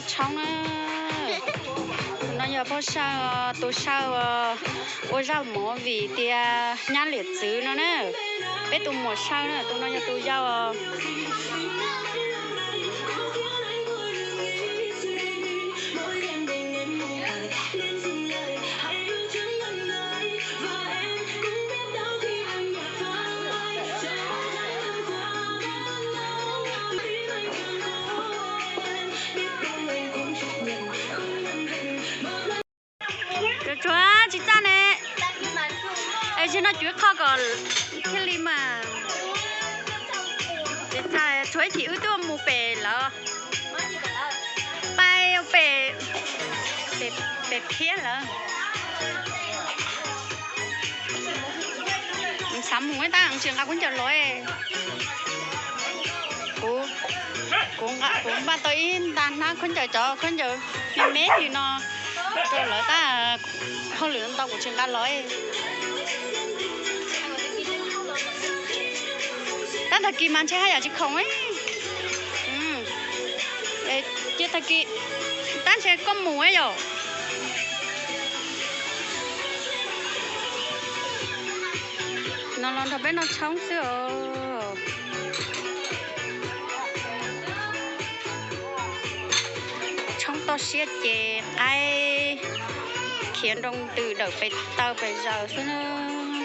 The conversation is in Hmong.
Tshoob na, tus no yog pog Sawj, tus Sawj ua zaj movie tias Nyab Liam Txwv no na. Peb tus muam Sawj na, tus no yog tus yau. Tsuav tsis txaj ne. Es tsis no cuv qho kom thiaj li mas. Tsis txaj, tshuav ib chim wb twb mus pem lawm. Pais pem, pem Phiab lawm. Xav mus tab tsis nqa khaub ncaws los. Kuv, kuv npaj tau ib nta hnab khaub ncaws, cov khaub ncaws me me li no rau lawv tab, hauj lwm ntau kuv tsis nqa los. Tab tag kis mas ntshe haj yam tsis khoom. Cia tag kis, tab ntshe koj mus yom. No los nrog peb noj tshoob xwb os. Tshoob toj siab ces qaib khiav nroo ntws dawm pes taw pes zaws xwb na.